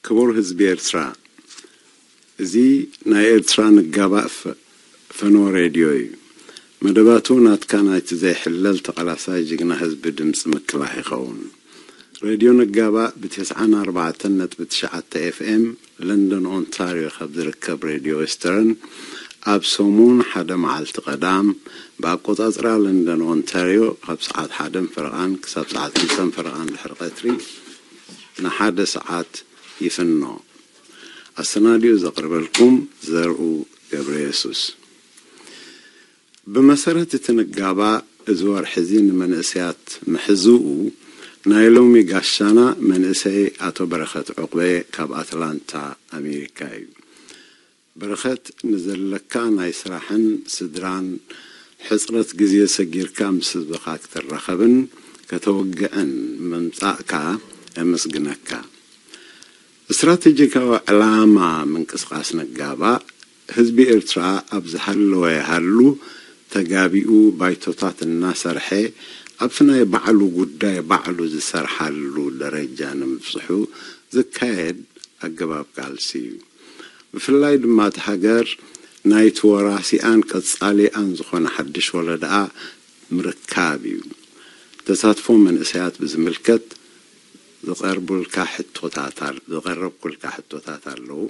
ክቡር ህዝቢ ኤርትራ፣ እዚ ናይ ኤርትራ ንጋባእ ፈ-፣ ፈነወ ሬድዮ እዩ። መደባቱ ናትካ ናይቲ ዘይሕለል ተቓላሳይ ጅግና ህዝቢ ድምፂ ምክባህ ይኸውን። ሬድዮ ንጋባእ ብ94.9 ኤፍኤም ለንደን ኦንታርዮ ካብ ዝርከብ ሬድዮ ዌስተርን ኣብ ሰሙን ሓደ መዓልቲ ቀዳም ብኣቆጻጽራ ለንደን ኦንታርዮ ካብ ሰዓት ሓደን ፈረቓን ክሳብ ሰዓት ክልተን ፈረቓን ድሕሪ ቀትሪ ንሓደ ሰዓት ይፍኖ። ኣሰናዲኡ ዘቕርበልኩም ዘርኡ ገብረየሱስ። ብመሰረት እቲ ንጋባእ፣ እዚ ወርሒ እዚ ንመንእሰያት ምሕዝኡ፣ ናይ ሎሚ ጋሻና መንእሰይ ኣቶ በረኸት ዑቕበ ካብ ኣትላንታ ኣሜሪካ እዩ። በረኸት፣ ንዘለካ ናይ ስራሕን ስድራን ሕጽረት ግዜ ሰጊርካ ምስ ህዝብኻ ክትራኸብን ከተወግዕን ምምጻእካ የመስግነካ። ስትራቴጂካዊ ዕላማ ምንቅስቓስ ነጋባእ፣ ህዝቢ ኤርትራ ኣብ ዝሃለወ ይሃሉ ተጋቢኡ ባይቶታት እናሰርሐ፣ ኣብቲ ናይ ባዕሉ ጉዳይ ባዕሉ ዝሰርሓሉ ደረጃ ንምብጽሑ ዝካየድ ኣገባብ ቃልሲ እዩ። ብፍላይ ድማ እቲ ሃገር ናይቲ ወራሲኣን ቀጻሊኣን ዝኾነ ሓድሽ ወለደኣ ምርካብ እዩ። ተሳትፎ መንእሰያት ብዝምልከት ዝቐርቡልካ ሕቶታት ኣል-፣ ዝቐረብኩልካ ሕቶታት ኣለዉ።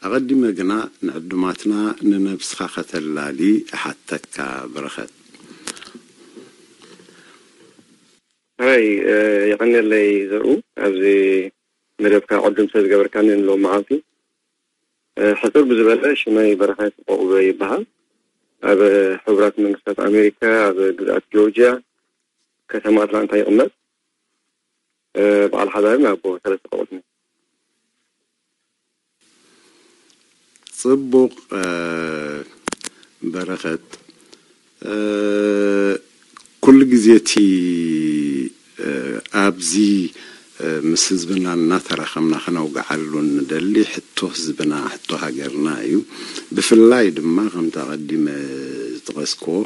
ኣቐዲመ ግና ንዕዱማትና ንነብስኻ ከተላሊ እሓተካ በረኸት። ሕራይ፣ እ፣ የቐንየለይ ዘርኡ፣ ኣብዚ መደብካ ቅድም ስለ ዝገበርካኒ ንሎም መዓልቲ። እ፣ ሕጽር ብዝበለ ሽመይ በረኸት ዑቕበ ይበሃል። ኣብ ሕቡራት መንግስታት ኣሜሪካ፣ ኣብ ግዝኣት ጆርጅያ፣ ከተማ ኣትላንታ ይቕመጥ። እ፣ በዓል ሓዳርን ኣቦ ሰለስተ ቆልዑትን። ጽቡቕ፣ እ፣ በረኸት፣ እ፣ ኩሉ ግዜ እቲ፣ እ፣ ኣብዚ፣ እ፣ ምስ ህዝብና እናተራኸብና ከነውግዓሉ እንደሊ ሕቶ ህዝብና፣ ሕቶ ሃገርና እዩ። ብፍላይ ድማ ከምቲ ኣቐዲመ ዝጠቐስክዎ፣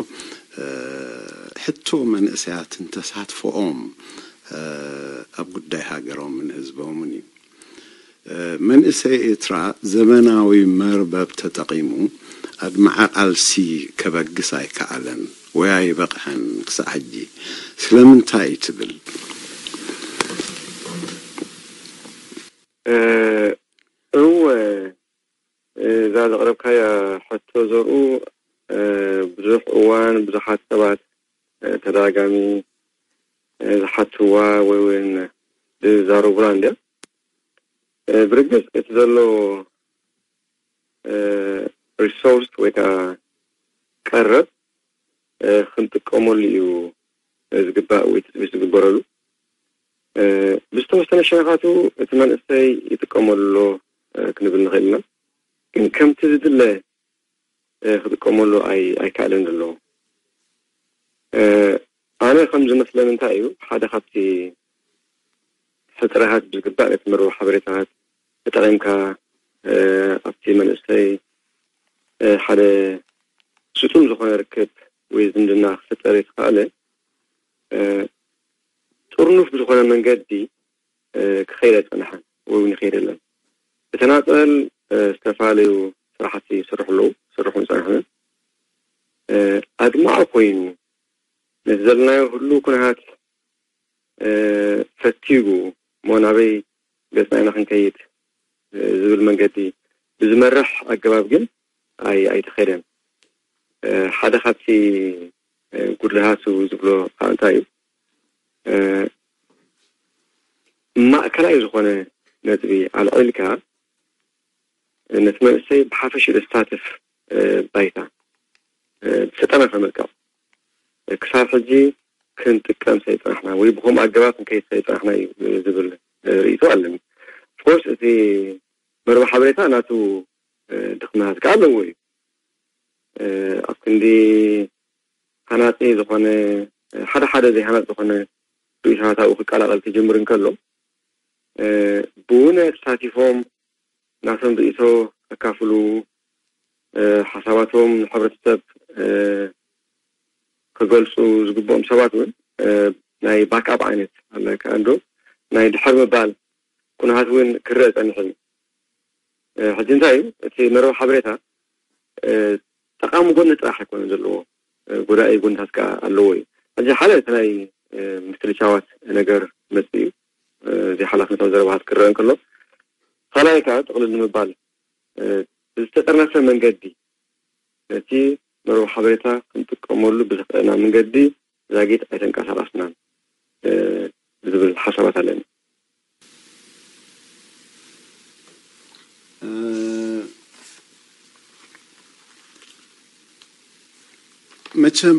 እ፣ ሕቶ መንእሰያትን ተሳትፎኦም፣ እ፣ ኣብ ጉዳይ ሃገሮምን ህዝቦምን እዩ። መንእሰይ ኤርትራ ዘበናዊ መርበብ ተጠቒሙ ኣድማዒ ቃልሲ ከበግስ ኣይከኣለን ወይ ኣይበቕዐን ክሳዕ ሕጂ። ስለምንታይ እዩ ትብል? እ፣ እወ፣ እዛ ዘቕረብካያ ሕቶ ዘርኡ፣ እ፣ ብዙሕ እዋን ብዙሓት ሰባት፣ እ፣ ተደጋጋሚ፣ እ፣ ዝሓትዋ ወይ እውን ዝዛረቡላ እንድያ። እ፣ ብርግጽ እቲ ዘሎ፣ እ፣ ሪሶርስ ወይ ከዓ ቀረብ፣ እ፣ ክንጥቀመሉ እዩ ዝግባእ ወይ ትጽቢት ዝግበረሉ። እ፣ ብዝተወሰነ ሸነኻቱ እቲ መንእሰይ ይጥቀመሉ ኣሎ፣ እ፣ ክንብል ንኽእል ኢና። ግን ከምቲ ዝድለ፣ እ፣ ክጥቀመሉ ኣይ-፣ ኣይከኣለን ዘሎ። እ፣ ኣነ ከም ዝመስለኒ እንታይ እዩ፣ ሓደ ካብቲ ሕጽረታት ብዝግባእ ነቲ መርበብ ሓበሬታታት ተጠቒምካ፣ እ፣ ኣብቲ መንእሰይ፣ እ፣ ሓደ ስጡም ዝኾነ ርክብ ወይ ዝምድና ክፍጠር የተኻእለ፣ እ፣ ጥርኑፍ ብዝኾነ መንገዲ፣ እ፣ ክኸይድ ኣይጸንሐን ወይ እውን ይኸይድ የለን። ብተናጸል፣ እ፣ ዝተፈላለዩ ስራሕቲ ይስርሑ ኣለዉ፣ ይስርሑ ይጸንሑ። እ፣ ኣድማዒ ኮይኑ ነቲ ዘለናዮ ህሉው ኩነታት፣ እ፣ ፈቲጉ እሞ ናበይ ገጽና ኢና ክንከይድ፣ እ፣ ዝብል መንገዲ ብዝመርሕ ኣገባብ ግን ኣይ-፣ ኣይተኸደን። እ፣ ሓደ ካብቲ፣ እ፣ ጉድለታቱ ዝብሎ ከዓ እንታይ እዩ? እ፣ ማእከላይ ዝኾነ ነጥቢ ኣልዒልካ ነቲ መንእሰይ ብሓፈሽኡ ዘሳትፍ፣ እ፣ ባይታ፣ እ፣ ብዝተጠናኸረ መልክዕ፣ እ፣ ክሳብ ሕጂ ክንጥቀም ዘይጸናሕና ወይ ብኸምኡ ኣገባብ ክንከይድ ዘይጸናሕና እዩ፣ እ፣ ዝብል፣ እ፣ ርእይቶ ኣለኒ። ኦፍኮርስ እቲ መርበብ ሓበሬታ ናቱ፣ እ፣ ድኽመታት ከኣ ኣለዎ እዩ። እ፣ ኣብ ክንዲ ሃናጺ ዝኾነ፣ እ፣ ሓደ ሓደ ዘይሃናጺ ዝኾነ ርእይቶታት ኣብኡ ክቀላቐል ክጅምር እንከሎ፣ እ፣ ብውነ ተሳቲፎም ናቶም ርእይቶ ከካፍሉ፣ እ፣ ሓሳባቶም ንሕብረተሰብ፣ እ፣ ክገልጹ ዝግብኦም ሰባት እውን፣ እ፣ ናይ ባክኣፕ ዓይነት ኣለ፣ ከኣ እንዶ ናይ ድሕር ምባል ኩነታት እውን ክረአ ጸኒሑ እዩ። ሕጂ እንታይ እዩ እቲ መርበብ ሓበሬታ? ጠቃሚ ጎኒ ጥራሕ ኣይኮነ ዘለዎ፣ ጎዳኢ ጎንታት ከዓ ኣለዎ እዩ። ሕጂ ሓደ እቲ ናይ ምስትልቻዋት ነገር መጽእ እዩ። እዚ ሓላፍነታዊ ዘረባታት ክረአ እንከሎ፣ ካልኣይ ከዓ ጥቕልል ንምባል ብዝተጠርነፈ መንገዲ ነቲ መርበብ ሓበሬታ ክንጥቀመሉ ብዝኽእልና መንገዲ ዛጊት ኣይተንቀሳቐስናን ዝብል ሓሳባት ኣለኒ። መቸም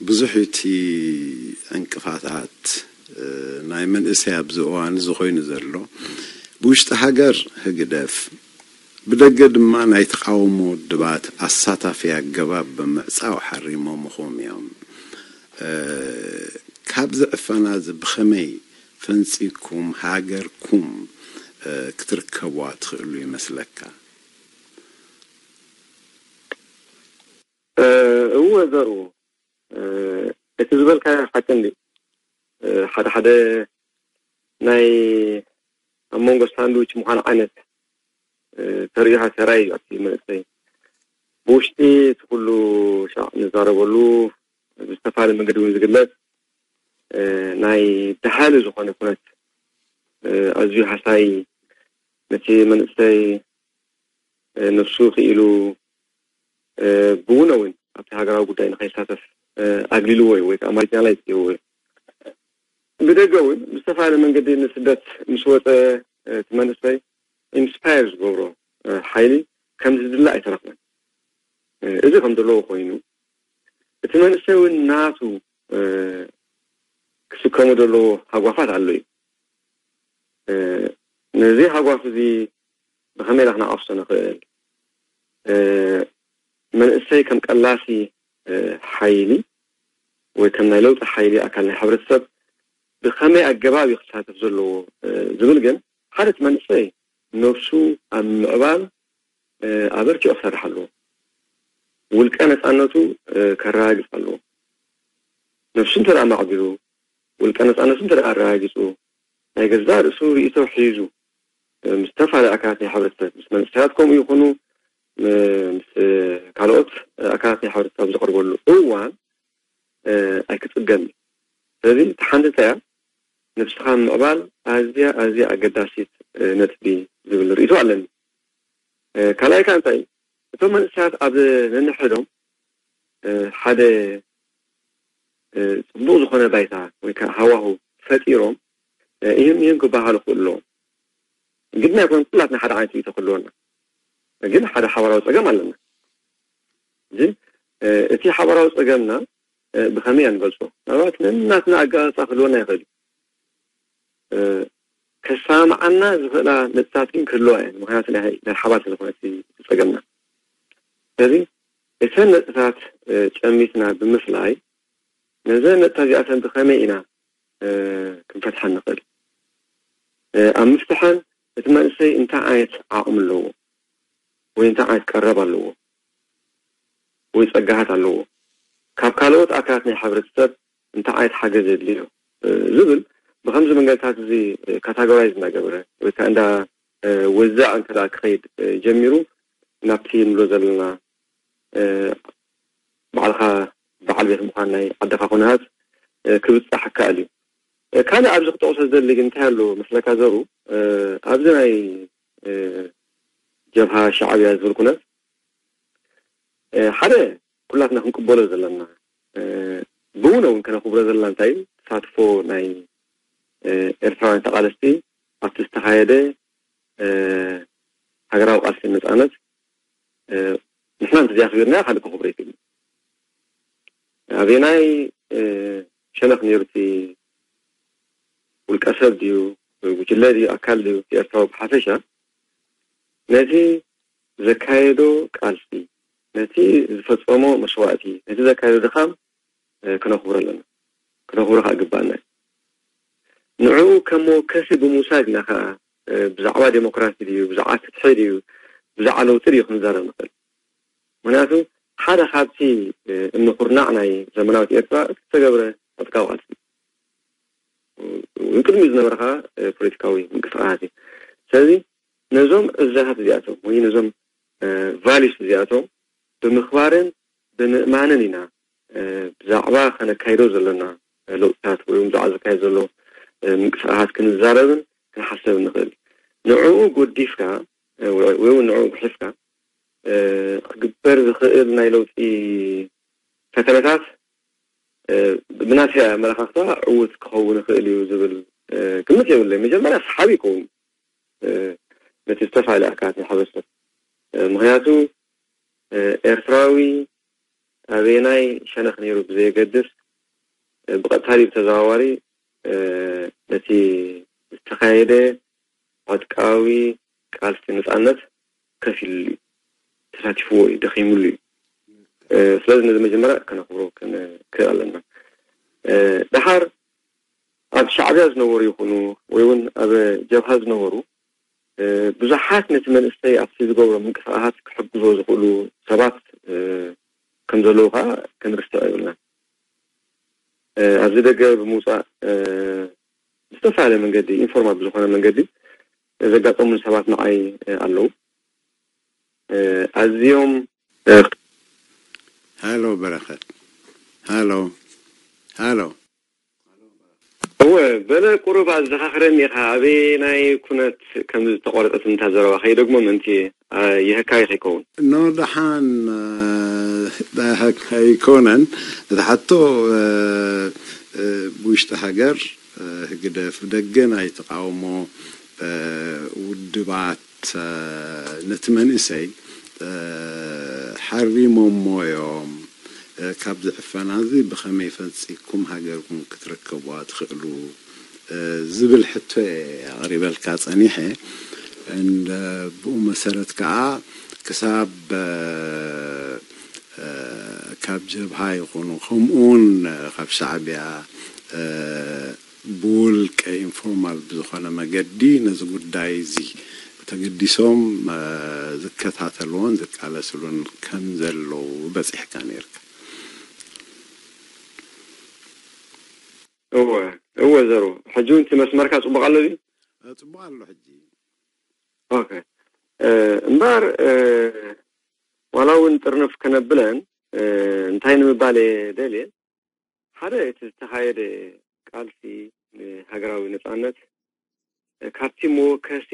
ብዙሕ እቲ ዕንቅፋታት ናይ መንእሰይ ኣብዚ እዋን እዚ ኮይኑ ዘሎ፣ ብውሽጢ ሃገር ህግደፍ፣ ብደገ ድማ ናይ ተቃውሞ ውድባት ኣሳታፊ ኣገባብ ብምዕጻው ሓሪሞምኹም እዮም። ካብዚ ዕፈና እዚ ብኸመይ ፈንጺኩም ሃገርኩም ክትርከብዋ ትኽእሉ ይመስለካ? እወ ዘርኡ፣ እቲ ዝበልካዮ ሓቂ እንዲ ሓደ ሓደ ናይ ኣብ መንጎ ሳንድዊች ምዃን ዓይነት ተሪኢኻ ተራእዩ ኣብቲ መንእሰይ ብውሽጢ እቲ ኩሉ ሻዕ ንዛረበሉ ብዝተፈላለየ መንገዲ እውን ዝግለጽ ናይ ደሃሊ ዝኾነ ኩነት ኣዝዩ ሃሳይ ነቲ መንእሰይ ነብሱ ክኢሉ ብውነ እውን ኣብቲ ሃገራዊ ጉዳይ ንኸይሳተፍ ኣግሊልዎ እዩ ወይ ከዓ ማርጂናላይዝ ገይርዎ እዩ። ብደገ እውን ብዝተፈላለየ መንገዲ ንስደት ምስ ወፀ እቲ መንእሰይ ኢንስፓየር ዝገብሮ ሓይሊ ከም ዝድለ ኣይተረኽበን። እዚ ከም ዘለዎ ኮይኑ እቲ መንእሰይ እውን ናቱ ክስከሙ ዘለዎ ሃጓፋት ኣሎ እዩ። ነዚ ሃጓፍ እዚ ብኸመይ ኢና ክነዓብሶ ንኽእል? መንእሰይ ከም ቀላሲ ሓይሊ ወይ ከም ናይ ለውጢ ሓይሊ ኣካል ናይ ሕብረተሰብ ብኸመይ ኣገባብ እዩ ክሳተፍ ዘለዎ ዝብል ግን ሓደ እቲ መንእሰይ ነብሱ ኣብ ምዕባል ኣበርቲዑ ክሰርሕ ኣለዎ። ውልቀ ነፃነቱ ከረጋግፅ ኣለዎ። ነብሱ እንተ ደኣ ማዕቢሉ ውልቀ ነፃነቱ እንተ ደኣ ኣረጋጊፁ ናይ ገዛእ ርእሱ ርእይቶ ሒዙ ምስ ዝተፈላለዩ ኣካላት ናይ ሕብረተሰብ ምስ መንእሰያት ከምኡ ይኹኑ ምስ ካልኦት ኣካላት ናይ ሕብረተሰብ ዝቐርበሉ እዋን ኣይክፅገን እዩ። ስለዚ እቲ ሓንቲ እንታይ እያ? ነብስኻ ምዕባል ኣዝያ ኣዝያ ኣገዳሲት ነጥቢ ዝብል ርእይቶ ኣለኒ። ካልኣይ ከዓ እንታይ እዩ? እቶም መንእሰያት ኣብ ነንሕዶም ሓደ ፅቡቕ ዝኾነ ባይታ ወይ ከዓ ሃዋሁ ፈጢሮም ይህም ይህም ክበሃሉ ክኽእሉ ኣለዎም። ግድና ኣይኮነን ኩላትና ሓደ ዓይነት ርእይቶ ክህልወና፣ ግን ሓደ ሓባራዊ ፀገም ኣለና። ግን እቲ ሓባራዊ ፀገምና ብኸመይ ኢና ንገልፆ? ምናልባት ነናትና ኣገላልፃ ክህልወና ይኽእል እዩ። ከሰማምዓና ዝኽእላ ነጥብታት ግን ክህልዋ እየን። ምኽንያቱ ናይ ናይ ሓባር ስለዝኾነ እቲ ፀገምና። ስለዚ እተን ነጥብታት ጨሚትና ብምፍላይ ነዘን ነጥብታት እዚኣተን ብኸመይ ኢና ክንፈትሓን ንኽእል? ኣብ ምፍትሐን እቲ መንእሰይ እንታይ ዓይነት ዓቕሚ ኣለዎ ወይ እንታይ ዓይነት ቀረብ ኣለዎ ወይ ፀጋታት ኣለዎ፣ ካብ ካልኦት ኣካላት ናይ ሕብረተሰብ እንታይ ዓይነት ሓገዝ የድልዮ ዝብል ብከምዚ መንገድታት እዚ ካታጎራይዝ እናገበረ ወይ ከዓ እንዳ ወዛዕ እንተ ክኸይድ ጀሚሩ ናብቲ ንብሎ ዘለና ባዕልኻ በዓል ቤት ምዃን ናይ ዓድኻ ኩነታት ክብፃሕ ይከኣል እዩ። ካልእ ኣብዚ ክጠቕሶ ዝደሊ ግን እንታይ ኣሎ መስለካ ዘሩ ኣብዚ ናይ ጀብሃ ሻዕብያ ዝብል ኩነት ሓደ ኩላትና ክንቅበሎ ዘለና ብእውነ እውን ከነኽብሮ ዘለና እንታይ እዩ ተሳትፎ ናይ ኤርትራውያን ተቓለስቲ ኣብቲ ዝተኻየደ ሃገራዊ ቃልሲ ነፃነት ንሕና እንተዘይኣኽቢርናዮ ካልእ ከኽብሮ ይኽእል እዩ። ኣበየናይ ሸነኽ ነይሩ እቲ ውልቀ ሰብ ድዩ ጉጅለ ድዩ ኣካል ድዩ እቲ ኤርትራዊ ብሓፈሻ ነቲ ዘካየዶ ቃልሲ ነቲ ዝፈፀሞ መስዋእቲ ነቲ ዘካየዶ ድኻም ክነኽብሮ ኣለና። ክነኽብሮ ከዓ ግባኣና እዩ። ንዕኡ ከም መወከሲ ብምውሳድ ኢና ከዓ ብዛዕባ ዴሞክራሲ ድዩ ብዛዕባ ፍትሒ ድዩ ብዛዕባ ለውጢ ድዩ ክንዛረብ ንኽእል። ምክንያቱ ሓደ ካብቲ እምኒ ኩርናዕ ናይ ዘመናዊት ኤርትራ እቲ ዝተገብረ ዕጥቃዊ ቃልሲ እውን ቅድሚኡ ዝነበረ ከዓ ፖለቲካዊ ምንቅስቃሳት እዩ። ስለዚ ነዞም እዛታት እዚኣቶም ወይ ነዞም ቫሊስ እዚኣቶም ብምኽባርን ብምእማንን ኢና ብዛዕባ ከነካይዶ ዘለና ለውጥታት ወይ እውን ብዛዕባ ዘካየድ ዘሎ ምንቅስቃሳት ክንዛረብን ክንሓሰብ ንኽእል። ንዕኡ ጎዲፍካ ወይ እውን ንዕኡ ጉሒፍካ ክግበር ዝኽእል ናይ ለውጢ ፈተነታት ብናተይ ኣመለኻኽታ ዕዉት ክኸውን ይኽእል እዩ ዝብል ግምት የብለይ። መጀመርያ ሰሓቢ ይኸውን ነቲ ዝተፈላለዩ ኣካላት ናይ ሕብረተሰብ። ምኽንያቱ ኤርትራዊ ኣበየናይ ሸነኽ ነይሩ ብዘየገድስ ብቐጥታ ድዩ ብተዘዋዋሪ ነቲ ዝተኻየደ ዕጥቃዊ ቃልሲ ነጻነት ከፊሉ እዩ፣ ተሳቲፍዎ እዩ፣ ደኺምሉ እዩ። ስለዚ ነዚ መጀመርያ ከነኽብሮ ክንክእል ኣለና። ደሓር ኣብ ሻዕብያ ዝነበሩ ይኹኑ ወይ እውን ኣብ ጀብሃ ዝነበሩ ብዙሓት ነቲ መንእሰይ ኣብቲ ዝገብሮ ምንቅስቃሳት ክሕግዞ ዝኽእሉ ሰባት ከም ዘለዉ ከዓ ክንርስዖ የብልና። ኣብዚ ደገ ብምውፃእ ብዝተፈላለየ መንገዲ ኢንፎርማል ብዝኾነ መንገዲ ዘጋጠሙን ሰባት ንዓይ ኣለዉ። ኣዝዮም ሃሎ በረኸት፣ ሃሎ ሃሎ። እወ በለ ቁሩብ ኣዘኻኽረኒ ኢኻ። ኣበየናይ ኩነት ከም ዝተቖረጸት እታ ዘረባ ከይደግሞ ምእንቲ ይህካይ ከይከውን። ኖ ደሓን ኣይኮነን። እቲ ሓቶ ብውሽጢ ሃገር ህግደፍ ብደገ ናይ ተቃውሞ ውድባት ነቲ መንእሰይ ሓሪሞሞ እዮም። ካብዚ ዕፈና እዚ ብኸመይ ፈንፂኩም ሃገርኩም ክትረከቡዋ ትኽእሉ ዝብል ሕቶ እየ ኣቕሪበልካ ፀኒሐ። እንደ ብኡ መሰረት ከዓ ክሳብ ካብ ጀብሃ ይኹኑ ከምኡውን ካብ ሻዕቢያ ብውልቀ ኢንፎርማል ብዝኾነ መገዲ ነዚ ጉዳይ እዚ ተገዲሶም ዝከታተልዎን ዝቃለስሉን ከም ዘለዉ በፂሕካ ነርካ። እወ እወ ዘሩ ሕጂ እውን እቲ መስመርካ ፅቡቅ ኣሎ ድዩ? ፅቡቅ ኣሎ ሕጂ። ኦኬ እምበር ዋላ እውን ጥርንፍ ከነብለን እንታይ ንምባል እየ ደልየ ሓደ እቲ ዝተኻየደ ቃልሲ ንሃገራዊ ነፃነት ካብቲ መወከሲ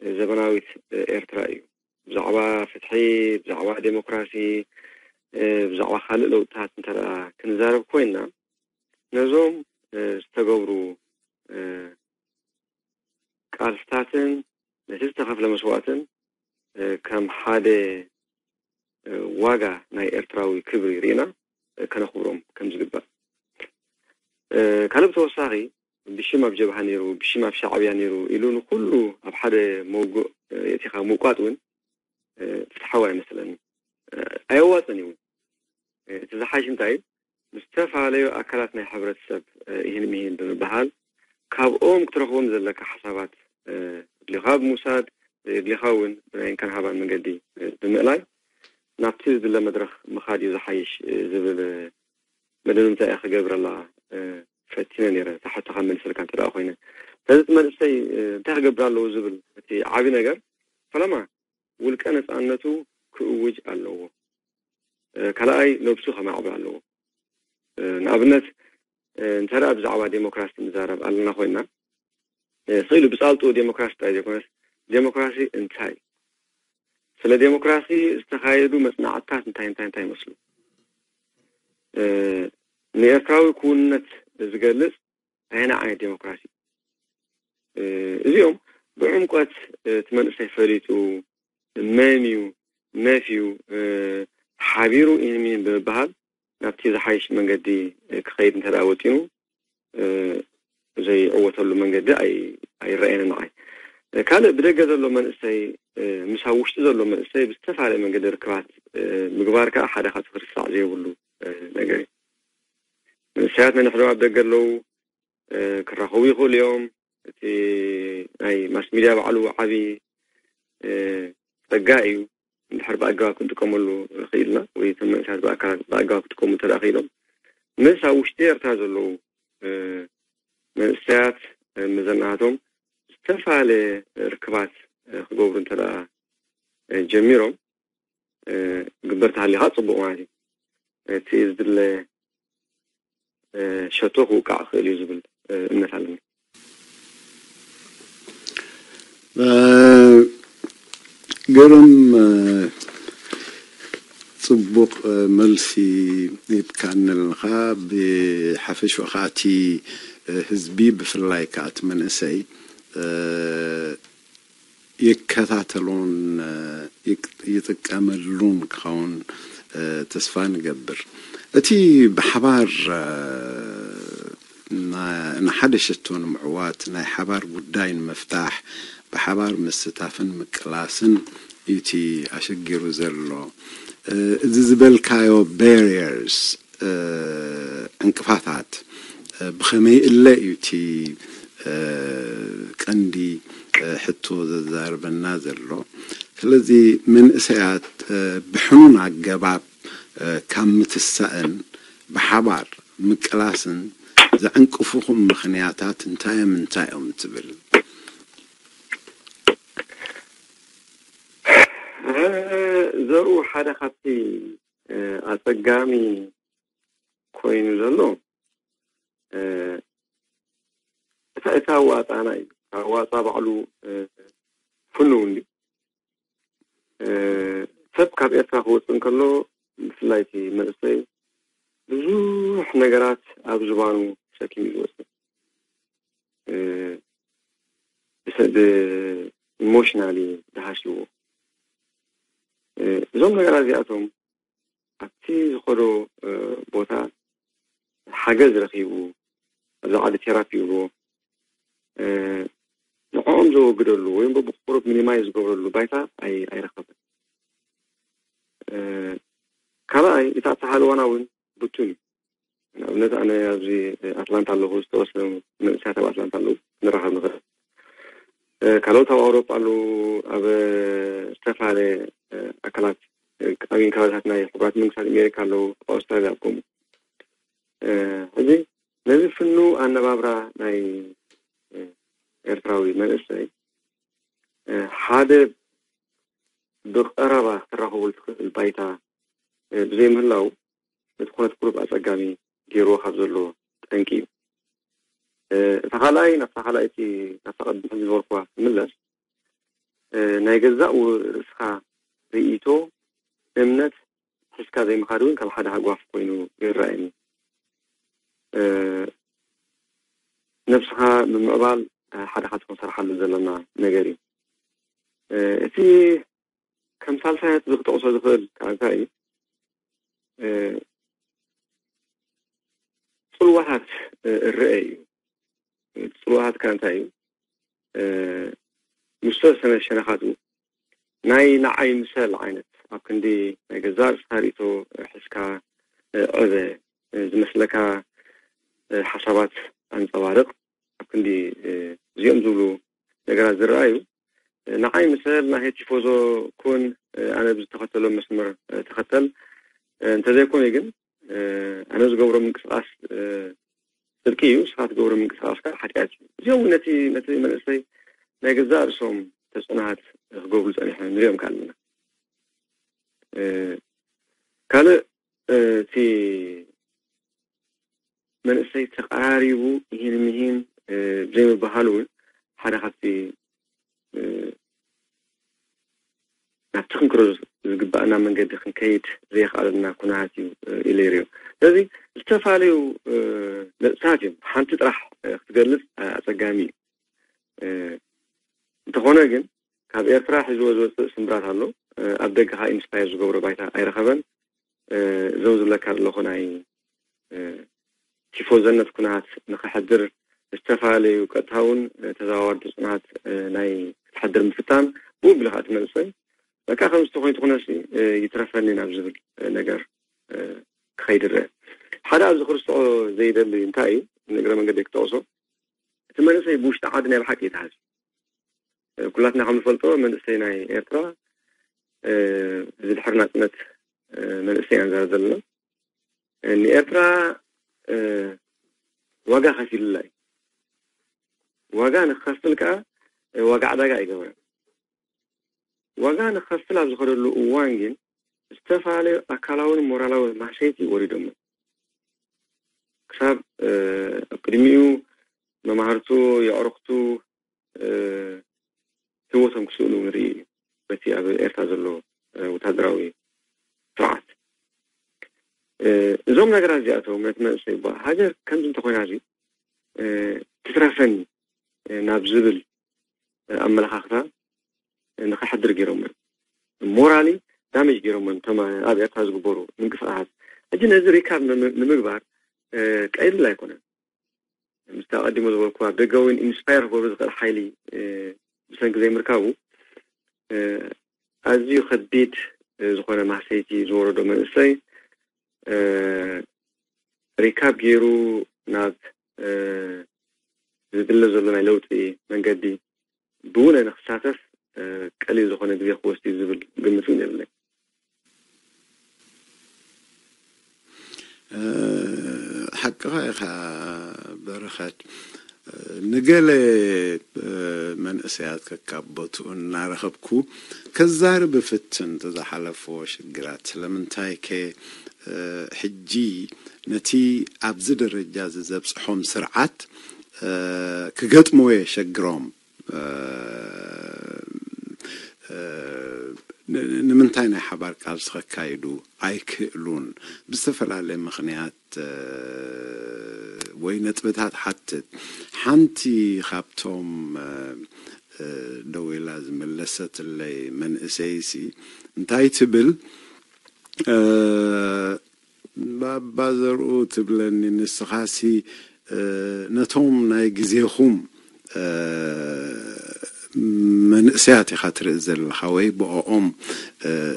ንዘበናዊት ኤርትራ እዩ። ብዛዕባ ፍትሒ፣ ብዛዕባ ዴሞክራሲ፣ ብዛዕባ ካልእ ለውጥታት እንተ ክንዛረብ ኮይና ነዞም ዝተገብሩ ቃልስታትን ነቲ ዝተኸፍለ መስዋእትን ከም ሓደ ዋጋ ናይ ኤርትራዊ ክብሪ ርኢና ከነኽብሮም ከም ዝግባእ። ካልእ ብተወሳኺ ብሽም ኣብ ጀብሃ ነይሩ፣ ብሽም ኣብ ሻዕብያ ነይሩ ኢሉ ንኩሉ ኣብ ሓደ መውግእ የእቲኻ ምውቃጥ እውን ፍትሓዊ ኣይመስለኒ፣ ኣየዋፅን እዩ። እቲ ዝሓይሽ እንታይ ምስ ዝተፈላለዩ ኣካላት ናይ ሕብረተሰብ ይህን ምሂን ብምብሃል ካብኦም ክትረኽቦም ዘለካ ሓሳባት ድልኻ ብምውሳድ ዘየድልኻ እውን ብናይ እንካን ሃባን መንገዲ ብምእላይ ናብቲ ዝድለ መድረኽ ምኻድ እዩ ዝሓይሽ ዝብል መደምምታ እየ ክገብረላ ፈቲነ ነይረ። እታ ሕቶኻ መልሰልካ እንተ ደኣ ኮይነ ስለዚ እቲ መንእሰይ እንታይ ክገብር ኣለዎ ዝብል እቲ ዓቢ ነገር ፈለማ ውልቀ ነፃነቱ ክእውጅ ኣለዎ። ካልኣይ ነብሱ ከማዕብል ኣለዎ። ንኣብነት እንተ ደኣ ብዛዕባ ዴሞክራሲ ንዛረብ ኣለና ኮይና ስኢሉ ብፃልጡ ዴሞክራሲ ጥራይ ዘይኮነስ ዴሞክራሲ እንታይ ስለ ዴሞክራሲ ዝተኻየዱ መፅናዕትታት እንታይ እንታይ እንታይ ይመስሉ ንኤርትራዊ ክውንነት ዝገልፅ ኣየና ዓይነት ዴሞክራሲ እዚኦም ብዕምቆት እቲ መንእሰይ ፈሊጡ መን እዩ ነፍ እዩ ሓቢሩ ኢንሚን ብምብሃል ናብቲ ዝሓይሽ መንገዲ ክኸይድ እንተ ወፂኑ ዘይዕወተሉ መንገዲ ኣይረኣየን ንዓይ። ካልእ ብደገ ዘሎ መንእሰይ ምስ ኣብ ውሽጢ ዘሎ መንእሰይ ብዝተፈላለየ መንገዲ ርክባት ምግባር ከዓ ሓደ ካብቲ ክርሳዕ ዘይብሉ ነገር እዩ። መንእሰያት ነንሕድሕዶም ኣብ ደገ ኣለዉ ክራኸቡ ይኽእሉ እዮም። እቲ ናይ ማስ ሚድያ ባዕሉ ዓብዪ ጸጋ እዩ። እንድሕር ብኣገባብ ክንጥቀመሉ ክኢልና ወይ እቶም መንእሰያት ብኣካል ብኣገባብ ክጥቀሙ እንተ ክኢሎም ምስ ኣብ ውሽጢ ኤርትራ ዘለዉ መንእሰያት መዘናቶም ዝተፈላለየ ርክባት ክገብሩ እንተ ጀሚሮም፣ ግበር ተሃሊኻ ጽቡቕ ማለት እዩ። እቲ ዝድለ ሸቶ ክውቃዕ ክእል እዩ ዝብል እምነት ኣለኒ። ግርም፣ ጽቡቕ መልሲ ሂብካኒ ኣለኻ። ብሓፈሽኡ ከዓ እቲ ህዝቢ፣ ብፍላይ ከዓ እቲ መንእሰይ ይከታተሎን ይጥቀመሉን ክኸውን ተስፋ ንገብር። እቲ ብሓባር ንሓደ ሸቶ ንምዕዋት፣ ናይ ሓባር ጉዳይ ንምፍታሕ፣ ብሓባር ምስታፍን ምቅላስን እዩ እቲ ኣሸጊሩ ዘሎ። እዚ ዝበልካዮ barriers፣ ዕንቅፋታት ብኸመይ እለ እዩ እቲ ቀንዲ ሕቶ ዘዛርበና ዘሎ። ስለዚ መንእሰያት ብሕኑን ኣገባብ ካብ ምትሳእን ብሓባር ምቅላስን ዘዕንቅፉኹም ምኽንያታት እንታይ እዮም፣ እንታይ እዮም ትብል? ዘርኡ ሓደ ካብቲ ኣጸጋሚ ኮይኑ ዘሎ እታ እታ ኣዋጻና እዩ። ኣዋጻ ባዕሉ ፍኑው እንዲ ሰብ ካብ ኤርትራ ክወጽእ እንከሎ ብፍላይ እቲ መንእሰይ ብዙሕ ነገራት ኣብ ዝባኑ ተሰኪሙ እዩ ዝወጽእ። ብሰ- ብኢሞሽናሊ ዝሃስይዎ እዞም ነገራት እዚኣቶም ኣብቲ ዝኸዶ ቦታ ሓገዝ ረኺቡ ኣብዚ ዓዲ ቴራፒ ይብልዎ ንዕኦም ዘወግደሉ ወይም ብቁሩብ ሚኒማይዝ ዝገብረሉ ባይታ ኣይረኸበን። ካልኣይ እቲ ኣተሃልዋና እውን ብቱን እዩ። ንኣብነት ኣነ ኣብዚ ኣትላንታ ኣለኹ፣ ዝተወሰኑ መንእሰያት ኣብ ኣትላንታ ኣለዉ፣ ንራኸብ ንኽእል። ካልኦት ኣብ ኣውሮጳ ኣለዉ፣ ኣብ ዝተፈላለየ ኣካላት ዓብይን ከባቢታት ናይ ሕቡራት መንግስታት ኣሜሪካ ኣለዉ፣ ኣብ ኣውስትራልያ ኣብ ከምኡ። ሕዚ ነዚ ፍኑ ኣነባብራ ናይ ኤርትራዊ መንእሰይ ሓደ ብቐረባ ክትራኸበሉ ትኽእል ባይታ ብዘይምህላው ነቲ ኩነት ቁሩብ ኣጸጋሚ ገይርዎ ካብ ዘሎ ጠንቂ እዩ። እታ ካልኣይ ናብታ ካልኣይቲ ናብታ ቀድሚ ዝበልኩዋ ክምለስ ናይ ገዛእ ርእስኻ ርእይቶ እምነት ሒዝካ ዘይምኻድ እውን ከም ሓደ ሃጓፍ ኮይኑ ይረኣየኒ። ነብስኻ ምምዕባል ሓደ ካብቲ ክንሰርሓሉ ዘለና ነገር እዩ። እቲ ከም ሳልሳይ ነጥቢ ክጠቕሶ ዝኽእል ከዓ እንታይ እዩ? ጽልዋታት እረአ እዩ። ጽልዋታት ከዓ እንታይ እዩ? ምስ ዝተወሰነ ሸነኻቱ ናይ ንዓይ ምሰል ዓይነት ኣብ ክንዲ ናይ ገዛእ ርእስኻ ርእይቶ ሒዝካ ዕበ ዝመስለካ ሓሳባት ኣንጸባርቕ ኣብ ክንዲ እዚኦም ዝብሉ ነገራት ዝረኣዩ ንዓይ ምሰል ናይ ቲፎዞ ኩን ኣነ ብዝተኸተሎ መስመር ተኸተል እንተዘይኮነ ግን ኣነ ዝገብሮ ምንቅስቃስ ጽድቂ እዩ፣ ንስኻ ትገብሮ ምንቅስቃስ ከዓ ሓጢኣት እዩ። እዚኦም እውን ነቲ ነቲ መንእሰይ ናይ ገዛእ ርእሶም ተጽዕኖታት ክገብሩ ጸኒሖም ንሪኦም ከዓ ኣለና። ካልእ እቲ መንእሰይ ተቐራሪቡ ይህን ምሂን ዘይምበሃሉ እውን ሓደ ካብቲ ናብቲ ክንክሮ ዝግባኣና መንገዲ ክንከይድ ዘየኽኣለና ኩነታት እዩ ኢለ ይሪኦ። ስለዚ ዝተፈላለዩ ነጥብታት እዮም። ሓንቲ ጥራሕ ክትገልጽ ኣጸጋሚ እዩ። እንተኾነ ግን ካብ ኤርትራ ሒዝዎ ዝወፅእ ስምብራት ኣሎ። ኣብ ደገ ከዓ ኢንስፓየር ዝገብሮ ባይታ ኣይረኸበን። እዞም ዝብለካ ዘለኹ ናይ ቲፎዘነት ኩነታት ንኸሕድር ዝተፈላለዩ ቀጥታውን ተዘዋዋሪ ተፅዕኖታት ናይ ክትሕድር ምፍታን ብኡ ብልካ እቲ መንእሰይ በቃ ከምዚ ተኮይኑ ትኩነሲ ይትረፈኒ ናብ ዝብል ነገር ክኸይድ ይረአ። ሓደ ኣብዚ ክርስትዖ ዘይደሊ እንታይ እዩ ንእግረ መንገዲ ክጠቕሶ እቲ መንእሰይ ብውሽጢ ዓዲ ናይ ብሓቂ ይተሃዝ። ኩላትና ከም ንፈልጦ መንእሰይ ናይ ኤርትራ እዚ ድሕሪ ናጽነት መንእሰይ ኢና ንዛረብ ዘለና። ንኤርትራ ዋጋ ከፊሉላ እዩ። ዋጋ ንክኸፍል ከዓ ዋጋ ዕዳጋ ኣይገብረን። ዋጋ ንክኸፍል ኣብ ዝኸደሉ እዋን ግን ዝተፈላለዩ ኣካላውን ሞራላውን ማህሰይቲ ወሪዶሞ ክሳብ ኣብ ቅድሚኡ መማህርቱ፣ የዕሩኽቱ ህይወቶም ክስእኑ ንርኢ እዩ። በቲ ኣብ ኤርትራ ዘሎ ወታደራዊ ስርዓት እዞም ነገራት እዚኣቶም ነቲ መንእሰይ ሃገር ከምዚ እንተኾይና ትትረፈኒ ናብ ዝብል ኣመለኻኽታ ንኸሕድር ገይሮሞ እዮም። ሞራሊ ዳሜጅ ገይሮሞ እዮም እቶም ኣብ ኤርትራ ዝግበሩ ምንቅስቃሳት። ሕጂ ነዚ ሪካብ ንምግባር ቀሊል ኣይኮነን። ምስቲ ኣቐዲሞ ዝበልኩ ኣብ ደገ እውን ኢንስፓየር ክገብሩ ዝኽእል ሓይሊ ብሰንኪ ዘይምርካቡ ኣዝዩ ከቢድ ዝኾነ ማህሰይቲ ዝወረዶ መንእሰይ ሪካብ ገይሩ ናብ ዝድለ ዘሎ ናይ ለውጢ መንገዲ ብውነ ንክሳተፍ ቀሊል ዝኾነ ግዜ ክወስድ እዩ ዝብል ግምት እውን የብለይ። ሓቅኻ ኢኻ በረኸት። ንገለ መንእሰያት ከካብ ቦትኡ እናረኸብኩ ከዛርብ እፍትን ዝሓለፍዎ ሽግራት ስለምንታይ ከ ሕጂ ነቲ ኣብዚ ደረጃ እዚ ዘብፅሖም ስርዓት ክገጥምዎ የሸግሮም። ንምንታይ ናይ ሓባር ቃልሲ ከካይዱ ኣይክእሉን? ብዝተፈላለየ ምኽንያት ወይ ነጥብታት ሓትት። ሓንቲ ካብቶም ደው ኢላ ዝመለሰትለይ መንእሰይሲ እንታይ ትብል? ባባ ዘርኡ ትብለኒ፣ ንስኻሲ ነቶም ናይ ግዜኹም መንእሰያት ኢኻ ትርኢ ዘለኻ ወይ ብኦም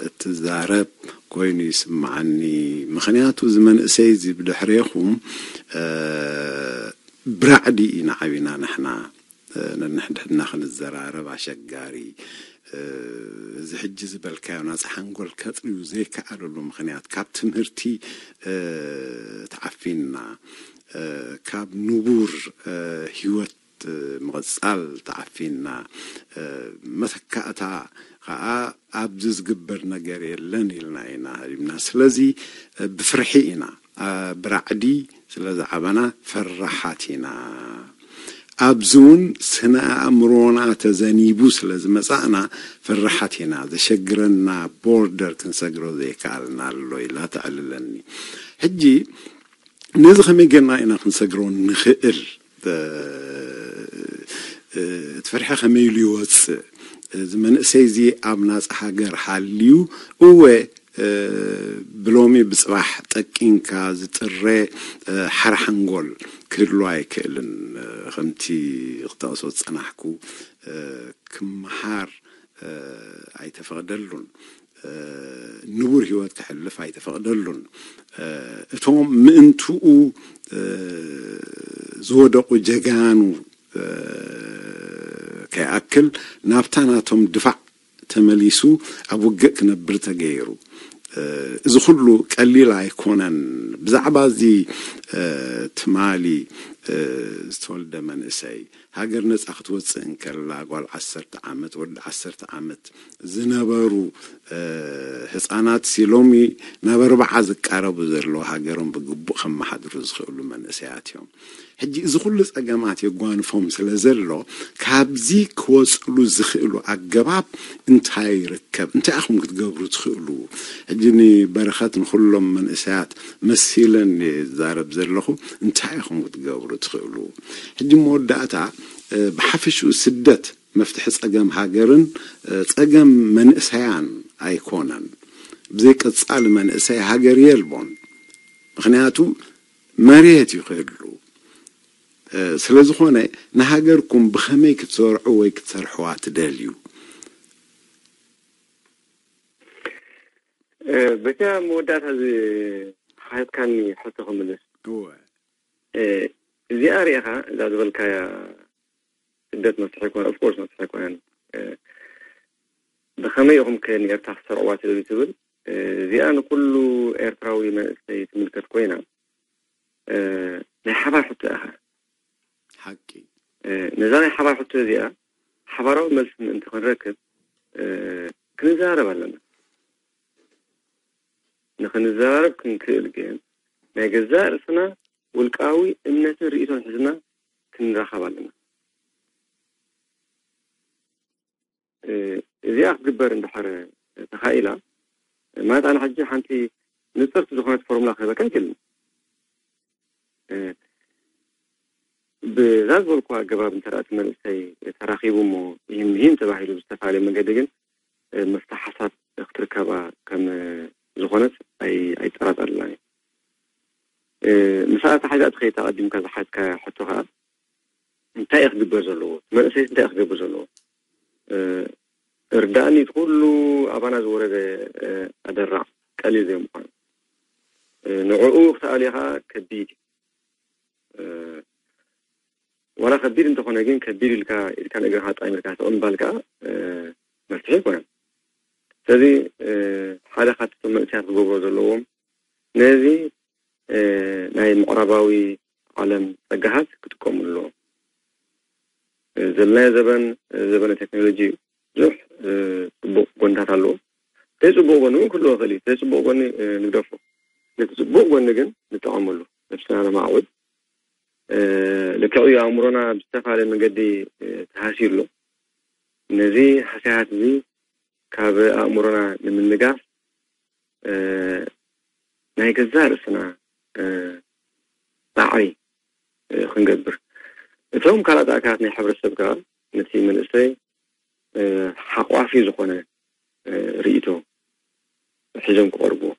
እትዛረብ ኮይኑ ይስምዓኒ። ምኽንያቱ እዚ መንእሰይ እዚ ብድሕሬኹም ብራዕዲ ኢና ዓቢና ንሕና ነንሕድሕድና ክንዘራረብ ኣሸጋሪ። እዚ ሕጂ ዝበልካዮ ናፃ ሓንጎል ከጥርዩ ዘይከኣለሉ ምኽንያት ካብ ትምህርቲ ተዓፊንና፣ ካብ ንቡር ህይወት ምቕፃል ተዓፊንና፣ መተካእታ ከዓ ኣብዚ ዝግበር ነገር የለን ኢልና ኢና ሃዲምና። ስለዚ ብፍርሒ ኢና ብራዕዲ ስለ ዝዓበና ፈራሓት ኢና። ኣብዚ እውን ስነ ኣእምሮና ተዘኒቡ ስለ ዝመጻእና ፈራሓት ኢና። ዘሸግረና ቦርደር ክንሰግሮ ዘይከኣልና ኣሎ ኢላ ተዕልለኒ። ሕጂ ነዚ ከመይ ጌርና ኢና ክንሰግሮ ንኽእል? እቲ ፍርሒ ከመይ ኢሉ ይወፅእ? እዚ መንእሰይ እዚ ኣብ ናፃ ሃገር ሃልዩ እወ ብሎሚ ብፅባሕ ጠቂንካ ዝጥረ ሓራ ሓንጎል ክህሉ ኣይክእልን። ከምቲ ክጠቕሶ ዝፀናሕኩ ክመሃር ኣይተፈቕደሉን። ንቡር ህይወት ክሕልፍ ኣይተፈቕደሉን። እቶም ምእንትኡ ዝወደቑ ጀጋኑ ከይኣክል ናብታ ናቶም ድፋዕ ተመሊሱ ኣብ ውግእ ክነብር ተገይሩ። እዚ ኩሉ ቀሊል ኣይኮነን። ብዛዕባ እዚ ትማሊ ዝተወልደ መንእሰይ ሃገር ነጻ ክትወጽእ እንከላ ጓል ዓሰርተ ዓመት ወዲ ዓሰርተ ዓመት ዝነበሩ ህጻናት ሲ ሎሚ ናብ ኣርባዓ ዝቃረቡ ዘለዉ ሃገሮም ብግቡእ ከመሓድሩ ዝኽእሉ መንእሰያት እዮም። ሕጂ እዚ ኩሉ ጸገማት የጓንፎም ስለ ዘሎ ካብዚ ክወጽሉ ዝኽእሉ ኣገባብ እንታይ ይርከብ? እንታይ ኢኹም ክትገብሩ ትኽእሉ? ሕጂ ንበረኸት ንኹሎም መንእሰያት መሲለን እየ ዝዛረብ ዘለኹ። እንታይ ኢኹም ክትገብሩ ትኽእሉ? ሕጂ መወዳእታ ብሓፈሽኡ ስደት መፍትሒ ጸገም ሃገርን ጸገም መንእሰያን ኣይኮነን። ብዘይ ቀጻሊ መንእሰይ ሃገር የልቦን። ምኽንያቱ መሬት እዩ ክህሉ። ስለ ዝኾነ ንሃገርኩም ብኸመይ ክትሰርዑ ወይ ክትሰርሕዋ ትደልዩ? በቲ ኣብ መወዳእታ እዚ ሓትካኒ ሕቶ ክምልስ። እወ። እዚኣ ሪኢኻ እዛ ዝበልካያ ስደት መፍትሒ ኣይኮነ፣ ኦፍኮርስ መፍትሒ ኣይኮነን። ብኸመይ ኢኹም ከ ንኤርትራ ክትሰርዕዋ ትደልዩ ትብል? እዚኣ ንኩሉ ኤርትራዊ መንእሰይ ትምልከት ኮይና ናይ ሓባር ሕቶ ኢኻ። ሓቂ። ነዛ ናይ ሓባር ሕቶ እዚኣ ሓባራዊ መልሲ ምእንቲ ክንረክብ ክንዘራረብ ኣለና። ንክንዘራረብ ክንክእል ግን ናይ ገዛእ ርእስና ውልቃዊ እምነትን ርእይቶን ሒዝና ክንራኸብ ኣለና። እዚኣ ክትግበር እንድሕር ተኻኢላ፣ ማለት ኣነ ሕጂ ሓንቲ ንጽርቲ ዝኾነት ፎርሙላ ክህበካ ኣይክእልን። ብዛ ዝበልኩ ኣገባብ እንተ እቲ መንእሰይ ተራኺቡ እሞ ይህን ይህን ተባሂሉ ብዝተፈላለየ መንገዲ ግን መፍትሒ ሓሳብ ክትርከባ ከም ዝኾነት ኣይጠራጠርላን። ምስ ኣተሓሒዛ እቲ ከይታ ቀዲምካ ዝሓዝካ ሕቶ ከዓ እንታይ እዩ ክግበር ዘለዎ? መንእሰይስ እንታይ እዩ ክገብር ዘለዎ? እርዳእኒ እቲ ኩሉ ኣባና ዝወረደ ኣደራዕ ቀሊል ዘይምዃኑ፣ ንዕኡ ክትኣልዮ ከዓ ከቢድ እዩ። ዋላ ከቢድ እንተኾነ ግን ከቢድ ኢልካ ኢድካ ንእግርካ ኣጣሚርካ ተቕምባል ከዓ መፍትሒ ኣይኮነን። ስለዚ ሓደ ካብቲ መንእሰያት ክገብሮ ዘለዎም ነዚ ናይ ምዕራባዊ ዓለም ጸጋታት ክጥቀምሉ ኣለዎም። ዘለናዮ ዘበን ዘበነ ቴክኖሎጂ ብዙሕ ጽቡቕ ጎንታት ኣለዎ። ዘይጽቡቕ ጎኒ እውን ክህልዎ ይኽእል እዩ። ዘይጽቡቕ ጎኒ ንግደፎ። ነቲ ጽቡቕ ጎኒ ግን ንጠቐመሉ። ነብስና ነማዕብል። ልክዕ እዩ፣ ኣእምሮና ብዝተፈላለየ መንገዲ ተሃስዩ ኣሎ። ነዚ ሃስያት እዚ ካብ ኣእምሮና ንምንጋፍ ናይ ገዛእ ርእስና ጻዕሪ ክንገብር፣ እቶም ካልኣት ኣካላት ናይ ሕብረተሰብ ከኣ ነቲ መንእሰይ ሓቋፊ ዝኾነ ርእይቶ ሒዞም ክቐርብዎ፣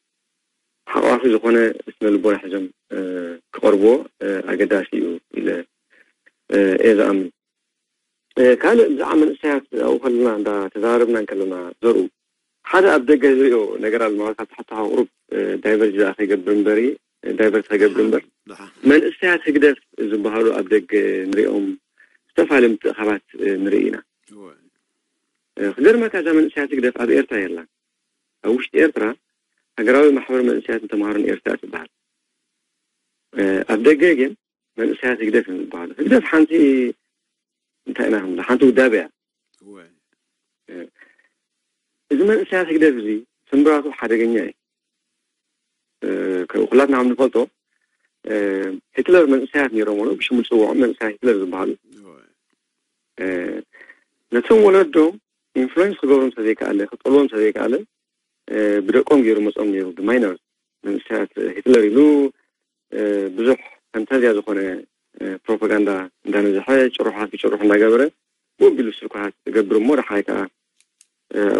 ሓቋፊ ዝኾነ ስነ ልቦና ሒዞም ክቐርብዎ ኣገዳሲ እዩ ኢለ እየ ዝኣምን። ካልእ ብዛዕባ መንእሰያት ኣብኡ ከለና እንዳ ተዛረብና እንከለና ዘርኡ ሓደ ኣብ ደገ ዝሪኦ ነገር ኣሎ። ማለት ካብቲ ሕቶኻ ቁሩብ ዳይቨርጅ ዝኣ ከይገብር እምበሪ ዳይቨርት ከይገብር እምበር፣ መንእሰያት ህግደፍ ዝበሃሉ ኣብ ደገ ንሪኦም ዝተፈላለዩ ምትእኻባት ንርኢ ኢና። ክገርመካ እዛ መንእሰያት ህግደፍ ኣብ ኤርትራ የላን። ኣብ ውሽጢ ኤርትራ ሃገራዊ ማሕበር መንእሰያትን ተምሃሮን ኤርትራ ትበሃል። ኣብ ደገ ግን መንእሰያት ህግደፍ እዮም ዝበሃሉ። ህግደፍ ሓንቲ እንታይ ኢና ክንብላ፣ ሓንቲ ውዳበ እያ። እዚ መንእሰያት ህግደፍ እዚ ስምብራቱ ሓደገኛ እዩ። ኩላትና ከም ንፈልጦ ሂትለር መንእሰያት ነይሮም፣ ብሽሙ ዝፅውዖም መንእሰያት ሂትለር ዝበሃሉ፣ ነቶም ወለዶም ኢንፍሉዌንስ ክገብሮም እንተዘይከኣለ፣ ክጠልቦም እንተዘይከኣለ፣ ብደቆም ገይሩ መፅኦም ነይሩ። ብማይነር መንእሰያት ሂትለር ኢሉ ብዙሕ ፈንታዝያ ዝኾነ ፕሮፓጋንዳ እንዳነዝሐ፣ ጭሩሓት ብጭሩሕ እንዳገበረ፣ ውብ ኢሉ ስልኳት ዝገብር እሞ፣ ደሓይ ከዓ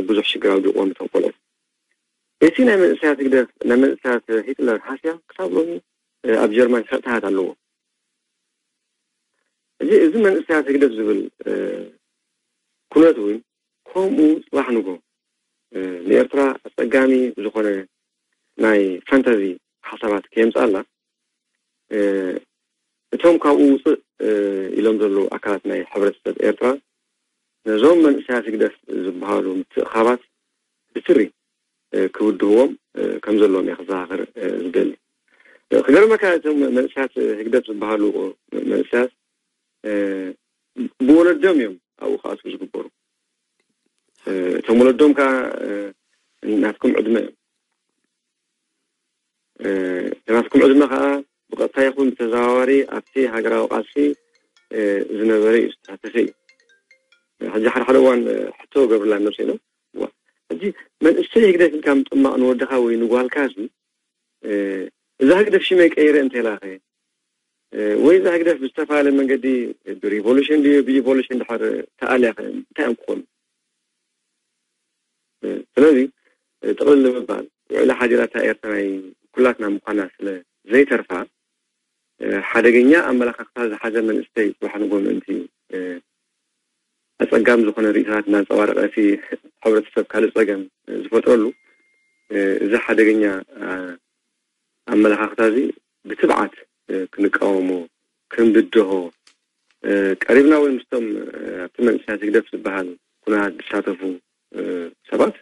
ብዙሕ ሽግር ኣውዲቕዎም እቶም ቆልዑ። እቲ ናይ መንእሰያት ህግደፍ፣ ናይ መንእሰያት ሂትለር ሃስያ ክሳብ ሎሚ ኣብ ጀርመን ሕቕታት ኣለዎ። እዚ፣ እዚ መንእሰያት ህግደፍ ዝብል ኩነት እውን ከምኡ ጽባሕ ንጎ ንኤርትራ ኣጸጋሚ ዝኾነ ናይ ፋንታዚ ሓሳባት ከየምጽኣላ፣ እቶም ካብኡ ውፅእ ኢሎም ዘለዉ ኣካላት ናይ ሕብረተሰብ ኤርትራ ነዞም መንእሰያት ህግደፍ ዝበሃሉ ምትእኻባት ብትሪ ክብድህዎም ከም ዘለዎም እየ ክዘኻኸር ዝደሊ። ክገርመካ እቶም መንእሰያት ህግደፍ ዝበሃሉ መንእሰያት ብወለዶም እዮም ኣብኡ ክኣትዉ ዝግበሩ። እቶም ወለዶም ከዓ ናትኩም ዕድመ እዮም። ናትኩም ዕድመ ከዓ ብቐጥታ ይኹን ብተዘዋዋሪ ኣብቲ ሃገራዊ ቃልሲ ዝነበረ እዩ፣ ዝተሳተፈ እዩ። ሕጂ ሓደ ሓደ እዋን ሕቶ ገብርላ ነብሰ ኢሎም፣ ሕጂ መንእሰይ ህግደፍ ኢልካ ምጥማቕ ንወድኻ ወይ ንጓልካ እዚ እዛ ህግደፍ ሽመይ ቀይረ እንተላኸ ወይ እዛ ህግደፍ ብዝተፈላለየ መንገዲ ብሪቮሉሽን ድዩ ብኢቮሉሽን ድሓር ተኣልያ እንታይ እዮም ክኾኑ? ስለዚ ጥቕልል ንምባል ውዕሊ ሓዲራታ ኤርትራ ናይ ኩላትና ምዃና ስለ ዘይተርፋ ሓደገኛ ኣመላኻኽታ ዝሓዘ መንእሰይ ጽባሕ ንጎ ምእንቲ ኣጸጋሚ ዝኾነ ርእይቶታት እናንጸባረቐ እቲ ሕብረተሰብ ካልእ ጸገም ዝፈጥረሉ እዚ ሓደገኛ ኣመላኻኽታ እዚ ብትብዓት ክንቃወሞ ክንብድሆ ቀሪብና እውን ምስቶም ኣብቲ መንእሰያት ህግደፍ ዝበሃል ኩነታት ዝሳተፉ ሰባት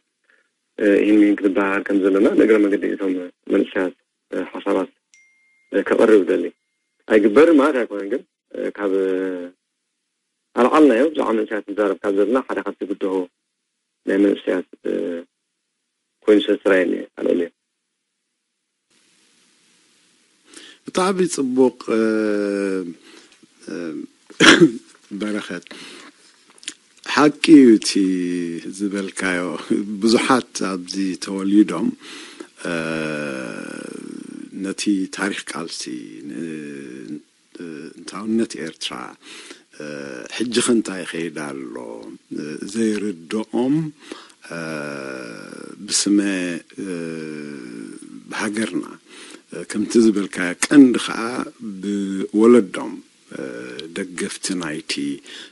ይህን ይህን ክንበሃሃል ከም ዘለና ንእግረ መገዲ እቶም መንእሰያት ሓሳባት ከቐርብ ደሊ። ኣይግበርን ማለት ኣይኮነን ግን ካብ ኣልዓልናዮ ብዛዕባ መንእሰያት ንዛረብ ካብ ዘለና ሓደ ካብቲ ብድሆ ናይ መንእሰያት ኮይኑ ሰስራየኒ ኣልዕልዮ። ብጣዕሚ ጽቡቕ በረኸት። ሓቂ እዩ እቲ ዝበልካዮ። ብዙሓት ኣብዚ ተወሊዶም ነቲ ታሪኽ ቃልሲ እንታውነት ኤርትራ ሕጂ ኸ እንታይ ይኸይድ ኣሎ ዘይርድኦም ብስመ ሃገርና ከምቲ ዝበልካዮ ቀንዲ ኸዓ ብወለዶም ደገፍቲ ናይቲ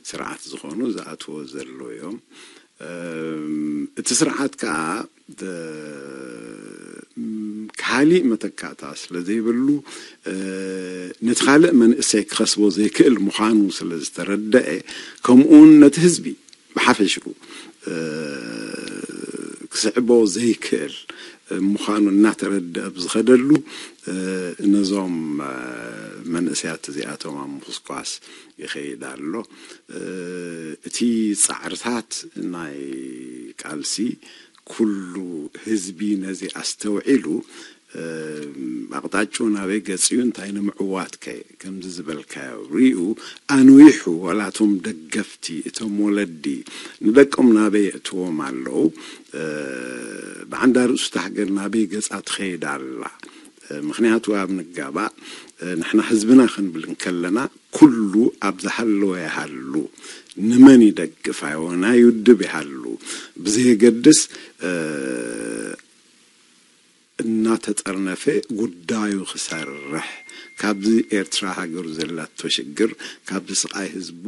ስርዓት ዝኾኑ ዝኣትዎ ዘለዉ እዮም። እቲ ስርዓት ከዓ ካሊእ መተካእታ ስለ ዘይብሉ ነቲ ካልእ መንእሰይ ክኸስቦ ዘይክእል ምዃኑ ስለ ዝተረደአ ከምኡውን ነቲ ህዝቢ ብሓፈሽኡ ክስዕቦ ዘይክእል ምዃኑ እናተረድአ ብዝኸደሉ ነዞም መንእሰያት እዚኣቶም ኣብ ምኹስኳስ ይኸይድ ኣሎ። እቲ ጻዕርታት ናይ ቃልሲ ኩሉ ህዝቢ ነዚ ኣስተውዒሉ ኣቕጣጭኡ ናበይ ገጽ እዩ እንታይ ንምዕዋት ከ ከምዚ ዝበልካዮ ርእዩ ኣንዊሑ ዋላቶም ደገፍቲ እቶም ወለዲ ንደቆም ናበይ የእትዎም ኣለዉ ብዓንዳ ርእሱ እታ ሃገር ናበይ ገጻ ትኸይድ ኣላ ምክንያቱ ኣብ ንጋባእ ንሕና ህዝብና ክንብል እንከለና ኩሉ ኣብ ዝሃለወ ይሃሉ ንመን ይደግፍ ኣይወ ናይ ውድብ ይሃሉ ብዘየገድስ እናተጠርነፈ ጉዳዩ ክሰርሕ ካብዚ ኤርትራ ሃገሩ ዘላቶ ሽግር ካብዚ ስቃይ ህዝቡ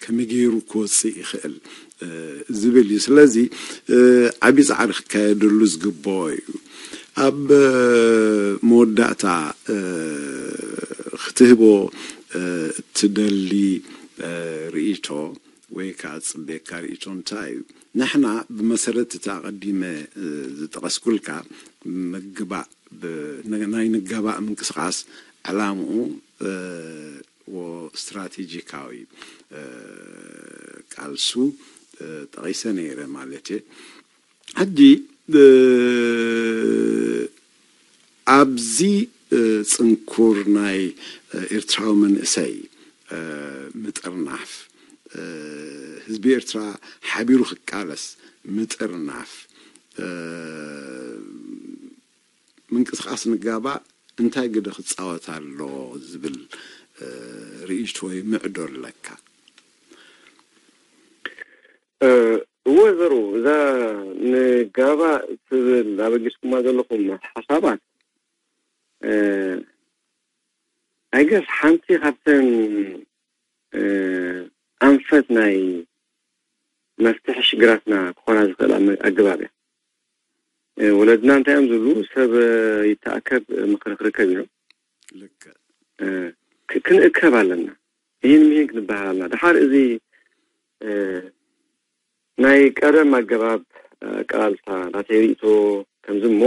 ከመይ ገይሩ ክወፅእ ይኽእል ዝብል እዩ። ስለዚ ዓቢ ፃዕሪ ክካየደሉ ዝግብኦ እዩ። ኣብ መወዳእታ ክትህቦ እትደሊ ርእይቶ ወይ ከዓ ዝፅበየካ ርእይቶ እንታይ እዩ? ንሕና ብመሰረት እቲ ኣቐዲመ ዝጠቐስኩልካ ምግባእ ናይ ንጋባእ ምንቅስቃስ ዕላምኡ ስትራቴጂካዊ ቃልሱ ጠቒሰ ነይረ ማለት እየ። ሕጂ ኣብዚ ጽንኩር ናይ ኤርትራዊ መንእሰይ ምጥርናፍ ህዝቢ ኤርትራ ሓቢሩ ክቃለስ ምጥርናፍ ምንቅስቃስ ንጋባእ እንታይ ግደ ክጻወት ኣሎ ዝብል ርእይቶ ወይ ምዕዶ ኣለካ? እወ ዘሩ እዛ ንጋባእ ትብል ኣበጊስኩማ ዘለኹም ሓሳባት ኣይገስ ሓንቲ ካብተን ኣንፈት ናይ መፍትሒ ሽግራትና ክኾና ዝኽእል ኣገባብ እያ። ወለድና እንታይ እዮም ዝብሉ? ሰብ ይተኣከብ ምኽሪ ክርከብ ኢሎም። ክንእከብ ኣለና። ይህን ምሂን ክንበሃል ኣለና። ድሓር እዚ ናይ ቀደም ኣገባብ ኣቀላልሳ ናተይ ርእይቶ ከምዚ እሞ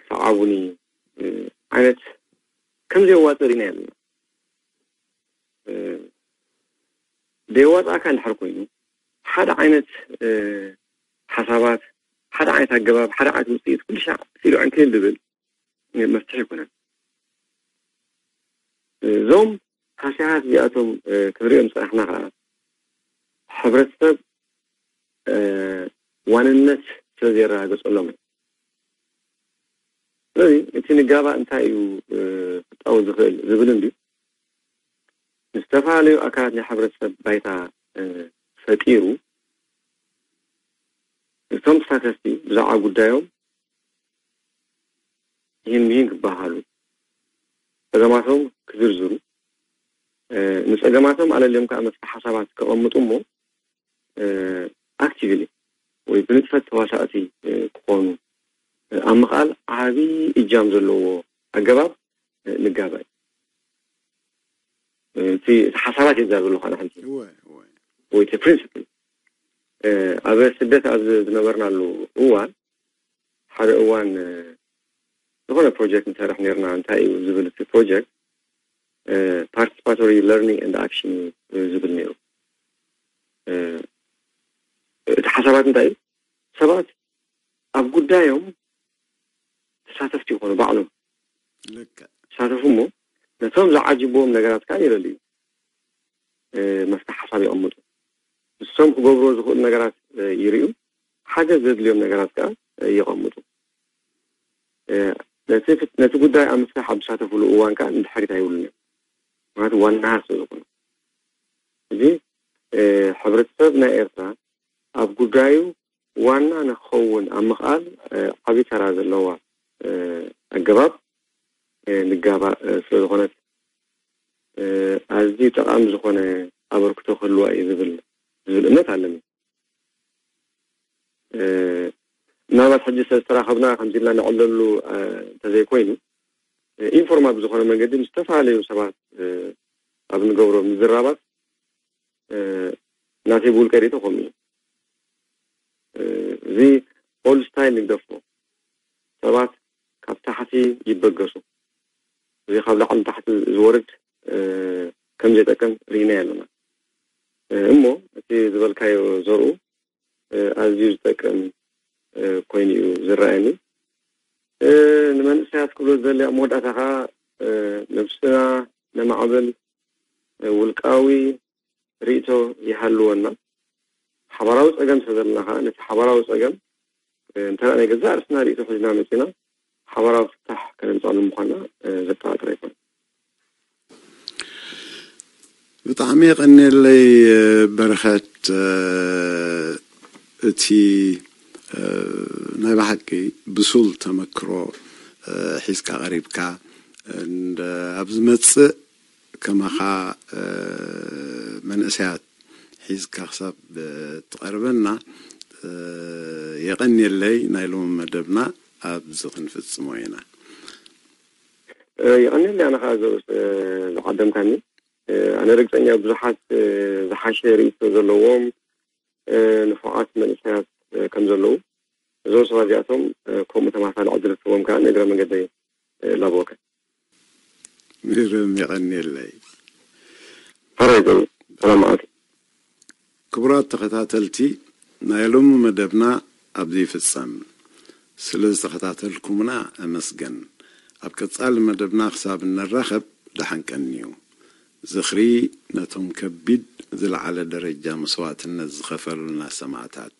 ሰዓቡኒ ዓይነት ከምዚ የዋፅእ ርኢና ኣለና። ደየዋፅኣካ እንድሕር ኮይኑ ሓደ ዓይነት ሓሳባት ሓደ ዓይነት ኣገባብ ሓደ ዓይነት ውፅኢት ኩሉ ሻዕ ሲሉ ዕንክሊል ዝብል መፍትሒ ኣይኮነን። እዞም ሃስያት እዚኣቶም ክንሪኦም ዝፀናሕና ከዓ ሕብረተሰብ ዋንነት ስለ ዘየረጋገፀሎም እዩ። ስለዚ እቲ ንጋባእ እንታይ እዩ ክፃወት ዝኽእል ዝብል እንድዩ ንዝተፈላለዩ ኣካላት ናይ ሕብረተሰብ ባይታ ፈጢሩ እቶም ተሳተፍቲ ብዛዕባ ጉዳዮም ይህን ምሂን ክበሃሉ ፀገማቶም ክዝርዝሩ ንፀገማቶም ኣለልዮም ከዓ መፍትሒ ሓሳባት ከቐምጡ እሞ ኣክቲቭሊ ወይ ብንጥፈት ተዋሳእቲ ክኾኑ ኣብ ምኽኣል ዓብዪ እጃም ዘለዎ ኣገባብ ንጋባእ እዩ። እቲ ሓሳባት የዛር ዘለኹ ኣነ ሓንቲ ወይ እቲ ፕሪንስፕል ኣብ ስደት ኣብ ዝነበርናሉ እዋን ሓደ እዋን ዝኾነ ፕሮጀክት ንሰርሕ ነርና እንታይ እዩ ዝብል እቲ ፕሮጀክት ፓርቲሲፓቶሪ ለርኒንግ ኤንድ ኣክሽን እዩ ዝብል ነይሩ። እቲ ሓሳባት እንታይ እዩ? ሰባት ኣብ ጉዳዮም ተሳተፍቲ ይኾኑ፣ ባዕሎም ተሳተፉ እሞ ነቶም ዝዓጅብዎም ነገራት ከዓ ይለልዩ፣ መፍትሒ ሓሳብ ይቐምጡ። ንሶም ክገብርዎ ዝኽእሉ ነገራት ይርእዩ፣ ሓገዝ ዘድልዮም ነገራት ከዓ ይቐምጡ። ነቲ ጉዳይ ኣብ ምፍታሕ ኣብ ዝሳተፍሉ እዋን ከዓ ንድሕሪት ኣይብሉን እዮም። ምክንያቱ ዋናሃ ስለ ዝኾኑ። እዚ ሕብረተሰብ ናይ ኤርትራ ኣብ ጉዳዩ ዋና ንክኸውን ኣብ ምኽኣል ዓብዪ ተራ ዘለዋ ኣገባብ ንጋባእ ስለ ዝኾነት ኣዝዩ ጠቓሚ ዝኾነ ኣበርክቶ ክህልዋ እዩ ዝብል ዝብል እምነት ኣለኒ። ምናልባት ሕጂ ዝተራኸብና ከምዚ ኢልና ንዕለሉ እንተዘይኮይኑ ኢንፎርማል ብዝኾነ መንገዲ ምስ ዝተፈላለዩ ሰባት ኣብ ንገብሮ ምዝራባት ናተይ ብውልቀ ርእይቶ ከምኡ እዩ። እዚ ኦልድ ስታይል ንግደፎ። ሰባት ካብ ታሕቲ ይበገሱ። እዚ ካብ ላዕሊ ንታሕቲ ዝወርድ ከም ዘይጠቅም ርኢና ኣለና። እሞ እቲ ዝበልካዮ ዘርኡ ኣዝዩ ዝጠቅም ኮይኑ እዩ ዝረኣየኒ። ንመንእሰያት ክብሎ ዝደሊ ኣብ መወዳእታ ከዓ ነብስና ነማዕብል፣ ውልቃዊ ርእይቶ ይሃልወና። ሓባራዊ ጸገም ስለ ዘለና ከዓ ነቲ ሓባራዊ ጸገም እንተ ናይ ገዛእ ርእስና ርእይቶ ሒዝና መጺና ሓባራዊ ፍታሕ ከነምጻሉ ምዃንና ዘጠራጥር ኣይኮነን። ብጣዕሚ የቐንየለይ በረኸት። እቲ ናይ ብሓቂ ብሱል ተመክሮ ሒዝካ ቀሪብካ ኣብ ዝመጽእ ከማኻ መንእሰያት ሒዝካ ክሳብ ትቐርበና የቐንየለይ። ናይ ሎሚ መደብና ኣብዚ ክንፍጽሞ ኢና። የቐንየለይ ኣነ ከዓ ዘርስ ዝዓደምካኒ። ኣነ ርግጸኛ ብዙሓት ዝሓሸ ርእይቶ ዘለዎም ንፉዓት መንእሰያት ከም ዘለዉ እዞም ሰባት እዚኣቶም ከምኡ ተማሳሊ ዕድል ክህቦም ከዓ ንእግረ መንገደይ ላብወካ። ግርም የቐንየለይ። ሕራይ በሉ። ሰላም መዓልቲ። ክቡራት ተኸታተልቲ ናይ ሎሚ መደብና ኣብዚ ይፍጸም። ስለ ዝተኸታተልኩምና ኣመስገን። ኣብ ቀጻሊ መደብና ክሳብ እንራኸብ ደሓን ቀንዩ። ዝኽሪ ነቶም ከቢድ ዝለዓለ ደረጃ መስዋእትነት ዝኸፈሉልና ሰማእታት።